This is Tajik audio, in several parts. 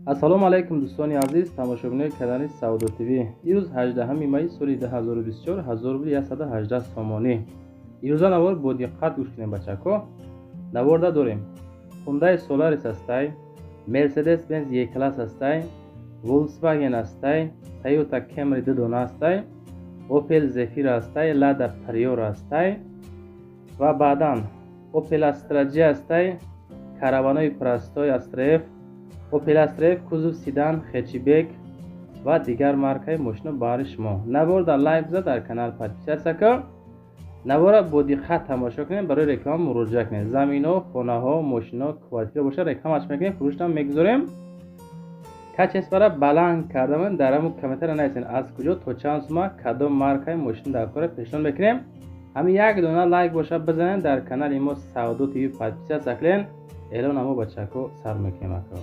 Ассалому алайкум дӯстони азиз, тамошобинони канали Савдо ТВ. Ирӯз 18 май соли 2024, 1118 сомонӣ. Ирӯза навор бо диққат гӯш кунем бачако. Наворда дорем Hyundai Solaris ҳастай, Mercedes-Benz E-класс ҳастай, Volkswagen ҳастай, Toyota Camry ду дона ҳастай, Opel Zafira ҳастай, Lada Priora ҳастай ва баъдан Opel Astra G ҳастай, караванои простой Astra F, Opel Astra F кузов седан, хэтчбек ва дигар маркаи мошино баҳри шумо. Навор дар лайк зад, дар канал подписаться кар. Навора бо диққат тамошо кунем, барои реклама муроҷиат кунем. Замино, хонаҳо, мошино, квартира боша рекламаш мекунем, фурӯшам мегузорем. Качествора баланд кардамон, дар ҳамун комментария нависен аз куҷо то чанд сума кадом маркаи мошин дар кора пешниҳод мекунем. Ҳамин як дона лайк боша бизанед, дар канали мо Савдо ТВ подписаться кунед. Эълон мо бачако сар мекунем ака.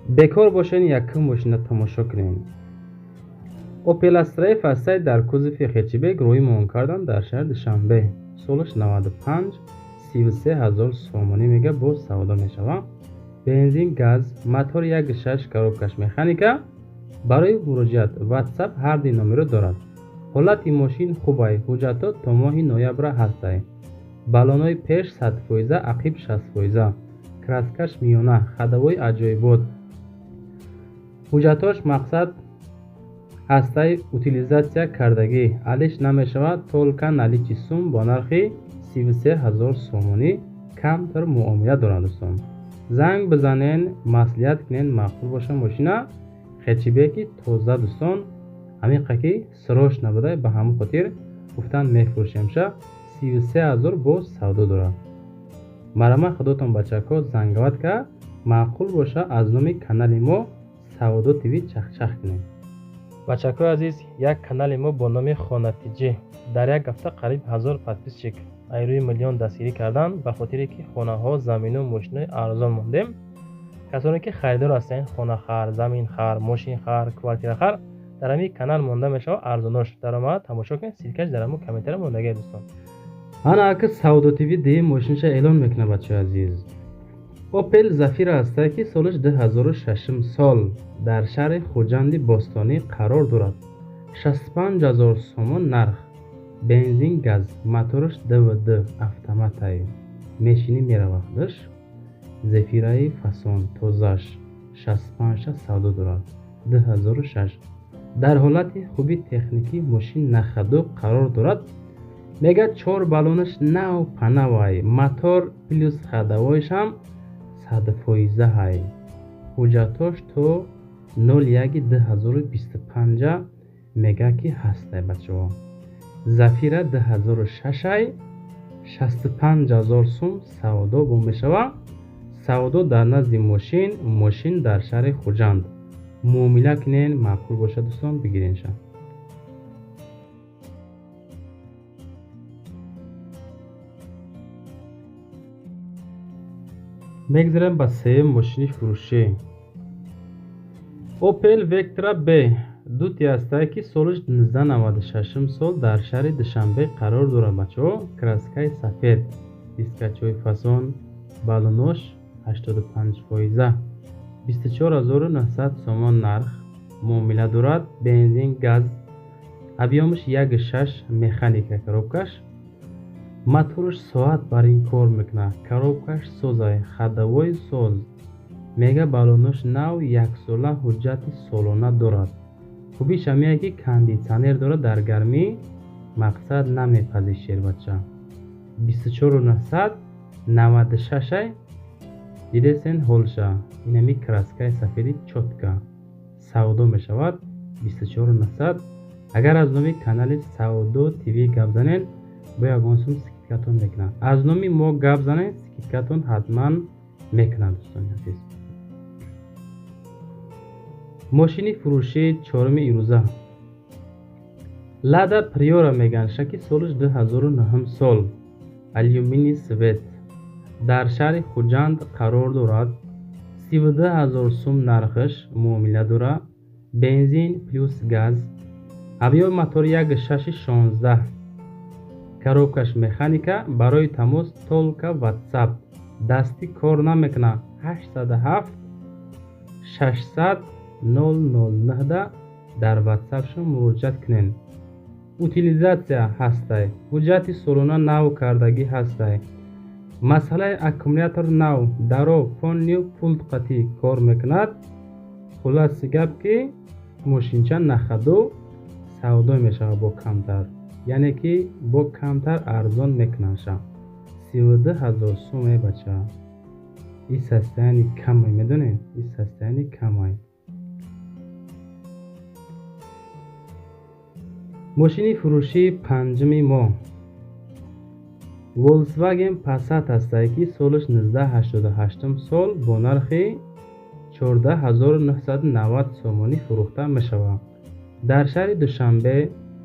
Бекор бошен якум мошина тамошо кунем. Opel Astra F ҳастай дар кузови хэтчбек рӯй мон кардан дар шаҳри Душанбе. Солаш 95, 33 000 сомонӣ мега боз савдо мешавад. Бензин, газ, мотор 1.6, коробкаш механика. Барои муроҷиат WhatsApp ҳар ди номеро дорад. Ҳолати мошин хубай, ҳуҷҷатҳо то моҳи ноябра ҳастай. Баллонҳои пеш 100%, ақиб 60%. Краскаш миёна, ходовой аҷоибот. Ҳуҷҷатҳош мақсад ҳастаи утилизатсия кардагӣ, алиш намешавад, только наличный сум бо нархи 33 000 сомонӣ камтар муомила доранд дӯстон. Занг бизанен, маслиҳат кунен, маъқул боша мошина, хэтчбеки тоза дӯстон, ҳамин ки срош набуда, ба ҳамон хотир гуфтан мефурӯшемша, 33 000 боз савдо дорад. Марама худотон бачако занговат ка, маъқул боша аз номи канали мо Савдо ТВ чахчах кунем. Бачакои азиз, як канали мо бо номи Хонатиҷӣ дар як ҳафта қариб 1000 подписчик айрӯи миллион дастгирӣ кардан, ба хотире ки хонаҳо, замину, мошинои арзон мондем. Касоне ки харидор ҳастен, хонахар, заминхар, мошинхар, квартирахар, дар ҳамин канал монда мешавад арзонош. Даромад тамошо кунед, ссылкаш дар ҳамон комментария мондагиа дӯстон. Ана ака Савдо ТВ дуюм мошинаша эълон мекунад бачаи азиз. Opel Zafira ҳастае ки солаш 2006 сол дар шаҳри Хуҷанди бостонӣ қарор дорад. 65 000 сомон нарх. Бензин, газ, мотораш ДВД, автоматай. Мешинӣ мерава худаш. Зефираи фасон тозаш 65 савдо дорад. 2006. Дар ҳолати хуби техникӣ мошин на ходу қарор дорад. Мега чор баллонаш нав панавай, мотор плюс ходовойш ҳам 100%-ҳай. Ҳуҷҷатҳош то 01/2025 мега ки ҳастай бачаҳо. Зафира 2006-ай, 65 000 сум савдо бо мешавад. Савдо дар назди мошин, мошин дар шаҳри Хуҷанд. Муомила кунен, маъқул бошад дӯстон, бигиренша. Мегзарем ба сеюм мошини фурӯшӣ. Opel Vectra B дути ҳастае ки солаш 1996 сол дар шаҳри Душанбе қарор дорад бачаҳо. Краскаи сафед, дискачҳои фасон, баллонош 85%, 24 900 сомон нарх, муомила дорад, бензин, газ, объёмаш 1.6, механика коробкаш, мотораш соат бар ин кор мекунад, коробкаш созай, ходовой соз, мега баллонош нав, яксола ҳуҷҷати солона дорад. Хубиш ҳамие ки кондитсионер дорад, дар гармӣ мақсад намепазид шербача. 24 996-ай дидесен ҳолша, инами краскаи сафеди чётко савдо мешавад 24 900. Агар аз номи канали Савдо ТВ гап занед, бо ягон сум скидкатон мекунад. Аз номи мо гап занед, скидкатон ҳатман мекунад дӯстони азиз. Мошини фурӯшии чоруми ирӯза Лада Приора мегӯянд, шаки солаш 2009 сол, алюминий цвет, дар шаҳри Хуҷанд қарор дорад. 32 000 сум нархаш, муомила дорад, бензин плюс газ, объёми мотори 1.6 16, Коробкаш механика, барои тамос только WhatsApp. Дастӣ кор намекунад. 807 600 009 дар WhatsApp-шон муроҷиат кунед. Утилизатсия ҳастай. Ҳуҷҷати солона нав кардагӣ ҳастай. Масъалаи аккумулятор нав, даро полню пулт қатъӣ кор мекунад. Хулоси гап ки мошинча нахаду савдо мешавад бо камтар. Яъне ки бо камтар арзон мекунандша. 32 000 сум бача. И состояние камай, медонед? И состояние камай. Мошини фурӯшии панҷуми мо Volkswagen Passat ҳастай ки солаш 1988 сол бо нархи 14990 сомонӣ фурӯхта мешавад. Дар шаҳри Душанбе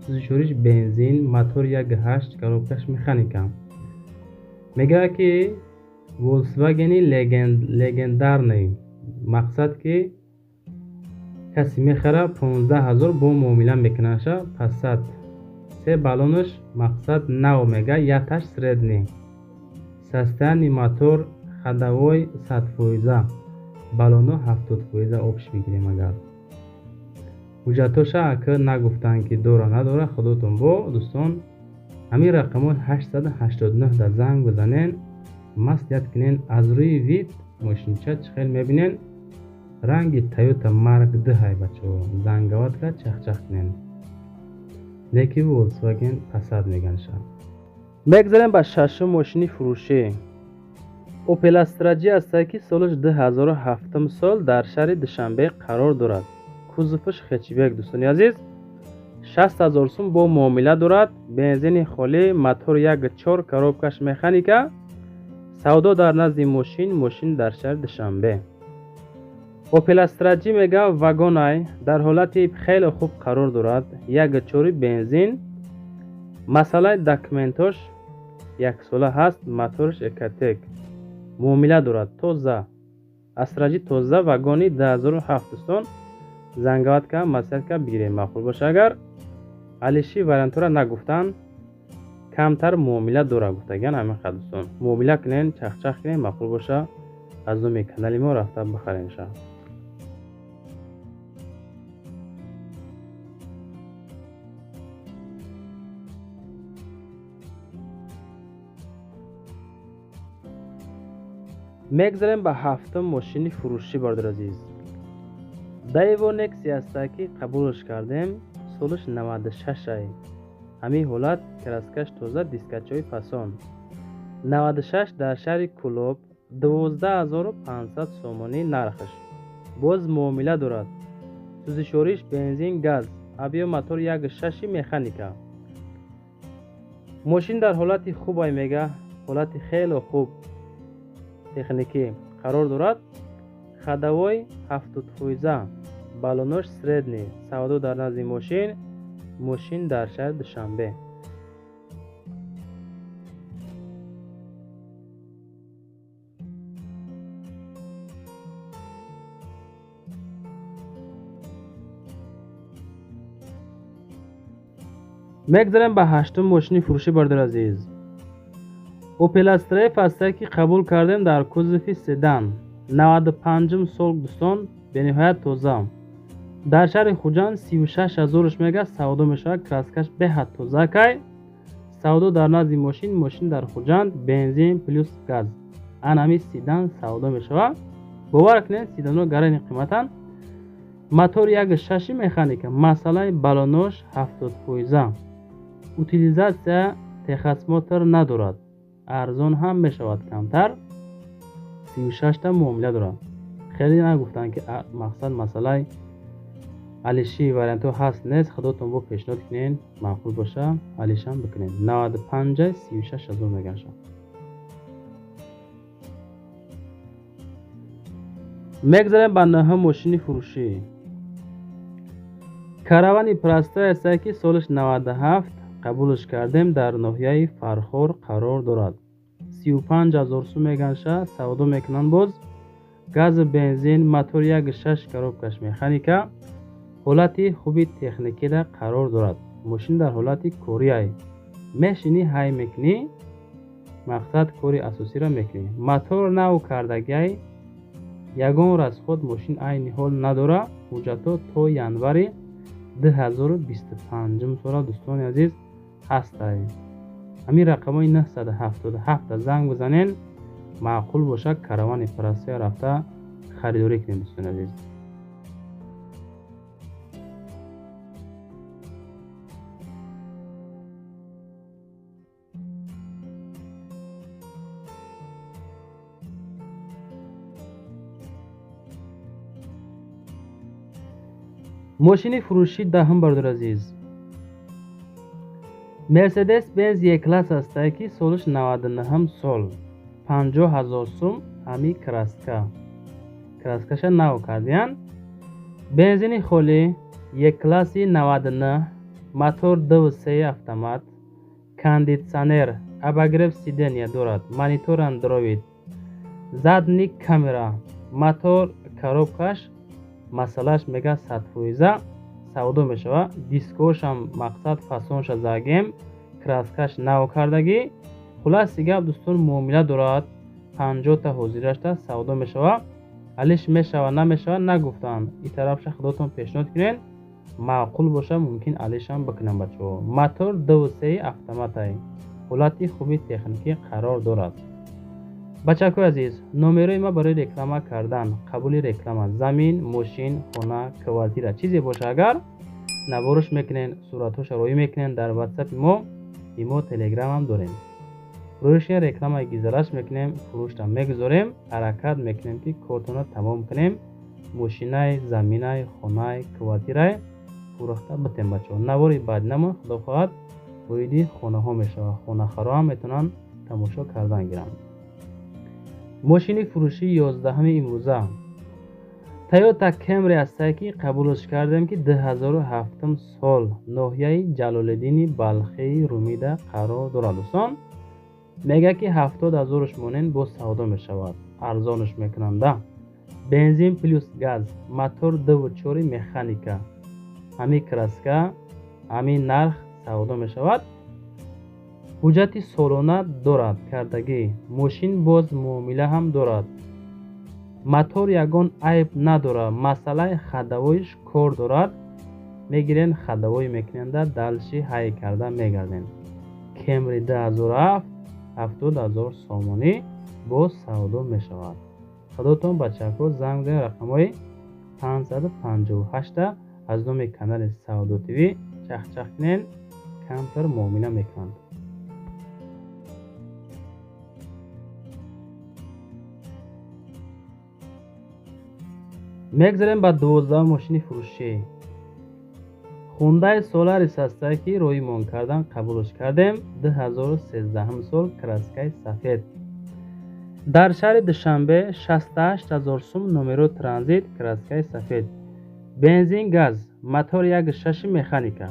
сӯзишвориш бензин, мотор 1.8, коробкаш механика. Мегӯяд ки Volkswagen-и легендарный, мақсад ки касе мехарад 15000 бо муомила мекунадша. Passat се баллонаш мақсад нав мега, яташ средний. Состояние мотор ходовой 100%, баллоно 70% общ бигирем агар. Ҳуҷҷатоша ака нагуфтанд ки дора надора, худотон бо дӯстон ҳамин рақамҳои 889 да занг бизанен, маслиҳат кунен. Аз рӯи вид мошинча чӣ хел мебинен, ранги Toyota Mark II ҳай бачаҳо, зангаватка чахчах кунен. Неки Volkswagen Passat меганша. Мегзарем ба шашум мошини фурӯшӣ. Opel Astra G ҳастай ки солаш 2007 сол дар шаҳри Душанбе қарор дорад. Кузоваш хэтчбек дӯстони азиз. 60 000 сум бо муомила дорад. Бензини холӣ, мотор 1.4, коробкаш механика. Савдо дар назди мошин, мошин дар шаҳри Душанбе. Opel Astra G мега вагонай дар ҳолати хеле хуб қарор дорад. 1.4 бензин. Масъалаи документош яксола ҳаст, мотораш Ecotec. Муомила дорад тоза. Astra G тоза вагони 2007 дӯстон. Зангаватка маслиҳатка бигирем маъқул боша агар. Алиши вариантҳоро нагуфтан, камтар муомила дора гуфтаган ҳамин қадр дӯстон. Муомила кунен, чахчах кунен, маъқул боша аз номи канали мо рафта бихаренша. Мегзарем ба ҳафтум мошини фурӯшӣ бародари азиз. Daewoo Nexia ҳастай ки қабулш кардем, солаш 96 ай. Ҳамин ҳолат краскаш тоза, дискачаҳои фасон. 96 дар шаҳри Кӯлоб 12500 сомонӣ нархаш. Боз муомила дорад. Сӯзишвориш бензин, газ, объем мотор 1.6 механика. Мошин дар ҳолати хуб ай мега, ҳолати хеле хуб техникӣ қарор дорад. Ходовой 70%, баллонош средний. Савдо дар назди мошин, мошин дар шаҳри Душанбе. Мегзарем ба ҳаштум мошини фурӯшӣ бародари азиз. Opel Astra F ҳастай ки қабул кардем дар кузови седан. 95 сол дӯстон, бениҳоят тоза. Дар шаҳри Хуҷанд 36 000 мега савдо мешавад, краскаш беҳад тоза кай. Савдо дар назди мошин, мошин дар Хуҷанд, бензин плюс газ. Ан ҳамин седан савдо мешавад. Бовар кунед, седанҳо гарани қиматанд. Мотор 1.6 механика, масъалаи баллонош 70%. Утилизатсия техосмотр надорад. Арзон ҳам мешавад камтар. 36 та муомила дорад. Хеле нагуфтанд ки мақсад масъалаи алиши вариантҳо ҳаст нест, худотон бо пешниҳод кунед, маъқул боша алишам бикунед. 95 36 000 мегаша. Мегзарем ба нӯҳум мошини фурӯшӣ. Каравани Простой ҳастай ки солаш 97 қабулш кардем, дар ноҳияи Фархор қарор дорад. 35 000 сум меганша, савдо мекунанд боз. Газу бензин, мотор 1.6, коробкаш механика. Ҳолати хуби техникида қарор дорад. Мошин дар ҳолати корӣ ай. Мешинӣ, ҳай мекунӣ, мақсад кори асосиро мекунӣ. Мотор нав кардагиай, ягон расход мошин айни ҳол надора. Ҳуҷҷатҳо то январи 2025 сола, дӯстони азиз, ҳастай. Ҳамин рақамҳои 977 занг бизанен, маъқул бошад, каравани Россия рафта харидорӣ кунед, дӯстони азиз. Мошини фурӯшӣ даҳум, бародари азиз, Мерседес Бенз Е-класс ҳастае, ки солаш 99 сол, 50 000 сум. Ҳами краска, краскаша нав кардиян. Бензини холӣ, Е-класси 99, мотор 2,3 автомат, кондитсионер, обогрев сиденья дорад, монитор андроид, задний камера, мотор, коробкаш масъалааш мега 100%, савдо мешавад. Дискошам мақсад фасонша загем, краскаш нав кардагӣ. Хулоси гап, дӯстон, муомила дорад. 50-та ҳозирашта савдо мешавад. Алиш мешавад, намешавад, нагуфтанд. И тарафша худотон пешниҳод кунед, маъқул боша, мумкин алишам бикунам, бачаҳо. Мотор 2,3 автоматай, ҳолати хуби техникӣ қарор дорад. Бачакҳои азиз, номерои ма барои реклама кардан, қабули реклама, замин, мошин, хона, квартира, чизе боша, агар наворш мекунен, суратҳоша роӣ мекунен дар ватсапи мо, имо, телеграмам дорем. Рӯиши рекламаи гизараш мекунем, фурӯшта мегузорем, ҳаракат мекунем, ки кортона тамом кунем, мошинай, заминай, хонай, квартирай фурӯхта битем, бачаҳо. Навори баъдинамон, худо хоҳад, оиди хонаҳо мешавад. Хонахароам метавонанд тамошо кардан гиранд. Мошини фурӯшии 11-ами имрӯза Тойота Кемри ҳастае, ки қабулш кардем, ки 2007 сол, ноҳияи Ҷалолиддини Балхии Румида қарор дорад. Дӯстон, мегӯяд, ки 70 0-ш монен, боз савдо мешавад, арзонш мекунанда. Бензин плюс газ, мотор 2,4 механика, ҳамин краска, ҳамин нарх савдо мешавад. Ҳуҷҷати солона дорад кардагӣ. Мошин боз муомила ҳам дорад. Мотор ягон айб надорад, масъалаи ходовойш кор дорад. Мегирен, ходовой мекуненда, дальше ҳай карда мегардем. Кемри 2007, 70 000 сомонӣ, боз савдо мешавад. Худотон, бачаҳо, занг занед рақамҳои 558, аз номи канали Савдо ТВ чахчах кунен, камтар муомила мекунанд. Мегзарем ба 12 мошини фурӯшӣ. Хундай Соларис ҳастае, ки роимон кардан, қабулш кардем, 2013 сол, краскаи сафед, дар шаҳри Душанбе, 68 000 сум, номеро транзит, краскаи сафед, бензин, газ, мотор 1,6 механика,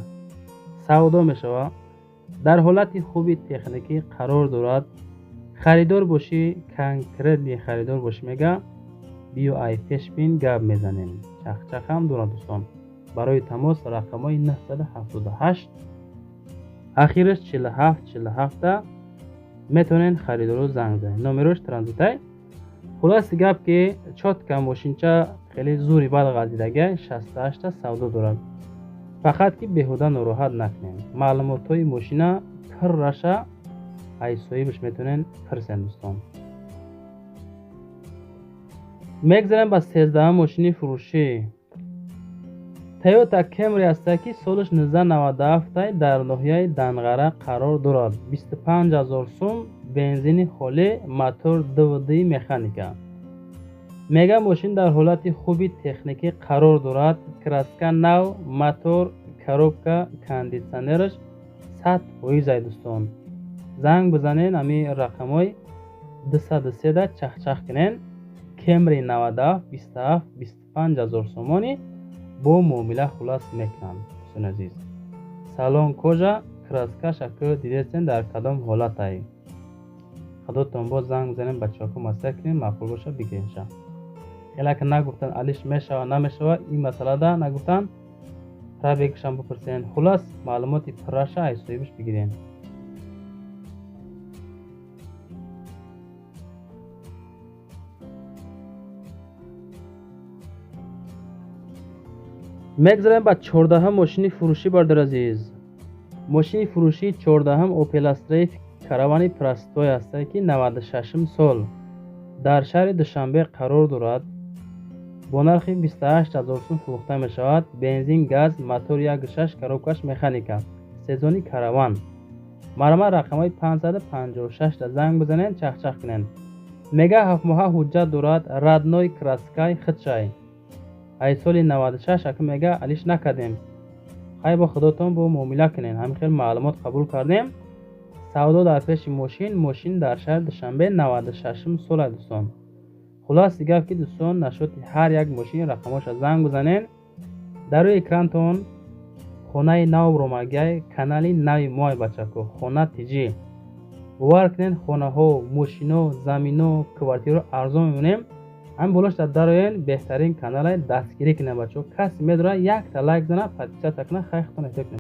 савдо мешавад. Дар ҳолати хуби техникӣ қарор дорад. Харидор бошӣ, конкретный харидор бошӣ, мега, биё, ай пешбин гап мезанем. Чахчахам дорад, дӯстон. Барои тамос рақамҳои 978, ахираш 47 47 метавонед харидоро занг занед. Номерош транзитай. Хулоси гап, ки чётко мошинча хеле зури бад ғалтидагиай, 68-та савдо дорад. Фақат ки беҳуда нороҳат накунем. Маълумотҳои мошина пурраша ай соҳибаш метавонед пурсен, дӯстон. Мегзарем ба 13-ам мошини фурӯшӣ. Тойота Кемри ҳастае, ки солаш 1997, дар ноҳияи Данғара қарор дорад, 25 000 сум, бензини холӣ, мотор 2,2 механика. Мега, мошин дар ҳолати хуби техникӣ қарор дорад, краска нав, мотор, коробка, кондитсионераш 100%-ай. Дӯстон, занг бизанен ҳамин рақамҳои 203-да, чахчах кунен. Кемри 97, 27, 25 000 сомонӣ бо муомила хулас мекунанд. Дӯстони азиз, салон кожа, краскаша ки дидестен, дар кадом ҳолатай. Худотон, боз занг бизанем, бачаҳо, маслиҳат кунем, маъқул боша, бигиренша. Хеле ки нагуфтанд, алиш мешава, намешава, ин масъалада нагуфтанд. Пробегшам бипурсен. Хулас, маълумоти пурраша аз соҳибаш бигирем. Мегзарем ба 14-ҳам мошини фурӯшӣ, бародари азиз. Мошини фурӯшии 14-ҳам Опел Астраи каравани простой ҳастае, ки 96-м сол дар шаҳри Душанбе қарор дорад. Бо нархи 28 ҳазор сум фурӯхта мешавад. Бензин, газ, мотор 1.6, коробкаш механика, сезони караван. Марҳамат, рақамҳои 556 да занг бизанед, чахчах кунед. Мега, 7 моҳа ҳуҷҷат дорад, родной краскаи худшай. Ай соли 96 ака, мега, алиш накардем. Хай, бо худотон бо муомила кунед. Ҳамин хел маълумот қабул кардем. Савдо дар пеши мошин, мошин дар шаҳри Душанбе, 96-ум сола, дӯстон. Хулоси гап ки, дӯстон, насчёти ҳар як мошин рақамҳоша занг бизанед. Дар рӯи экрантон хонаи нав ромагиай, канали нави мои, бачако, Хона ТЖ. Бовар кунед, хонаҳо, мошино, замино, квартираро арзон мемонем. Ҳамин болош дар дароен, беҳтарин канале дастгирӣ кунед, бачаҳо. Касе медорад, якта лайк зана, подписаться кунад. Хай, худтон эҳтиёт кунед.